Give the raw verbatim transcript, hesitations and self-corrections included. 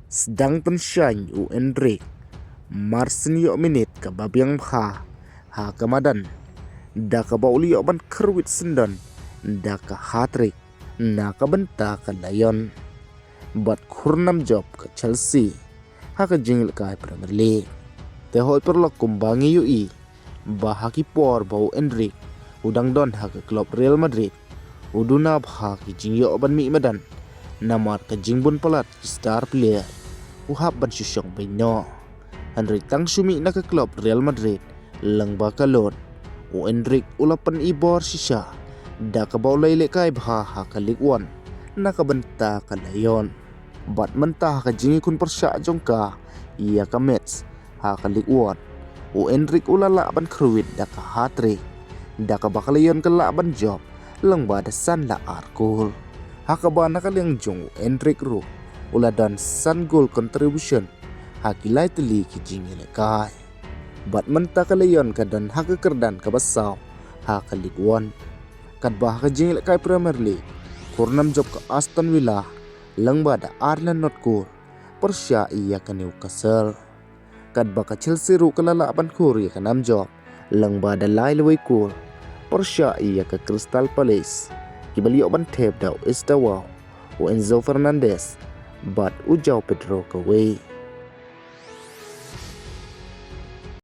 Sdang pynshaiñ u Endrick mar sien ïoh minit kaba biang bha ha ka madan, da kaba u la ïoh ban kyrwit syndon da ka hat-trick na ka bynta ka Lyon bad khur nam jop ka Chelsea ha ka jingïalehkai Premier League. Te hoi paralok, kumba ngi ïohi ba ha ki por ba u Endrick u dang don ha ka club Real Madrid, u duna bha ki jingïoh ban mih madan, namar ka jingbun palat ki star player u hap ban shu shong beiñ noh. Hynrei tang shu mih na ka club Real Madrid lyngba ka loan, u Endrick u la pynibor shisha da kaba u la ïalehkai bha ha ka Ligue One na ka bynta ka Lyon. Bad mynta ha ka jingïakhun pyrshah jong ka ïa ka Metz ha ka Ligue One, u Endrick u la lah ban kyrwit da ka hat-trick, da kaba ka Lyon ka lah ban jop lyngba da san la ar kol. Ha kaba na ka liang jong u Endrick ruh, u la don san goal contribution ha ki lai tylli ki jingïalehkai. Bad mynta ka Lyon ka don ha ka kyrdan kaba saw ha ka Ligue One, katba ha ka jingïalehkai Premier League, khur nam jop ka Aston Villa lyngba da ar la not kol pyrshah ïa ka Newcastle. Katba ka Chelsea ruh ka la lah ban khur ïa ka nam jop lyngba da lai lawei kol pyrshah ïa ka Crystal Palace, kiba la ïoh ban thep da u Estaval, u Enzo Fernandez bad u João Pedro kawei.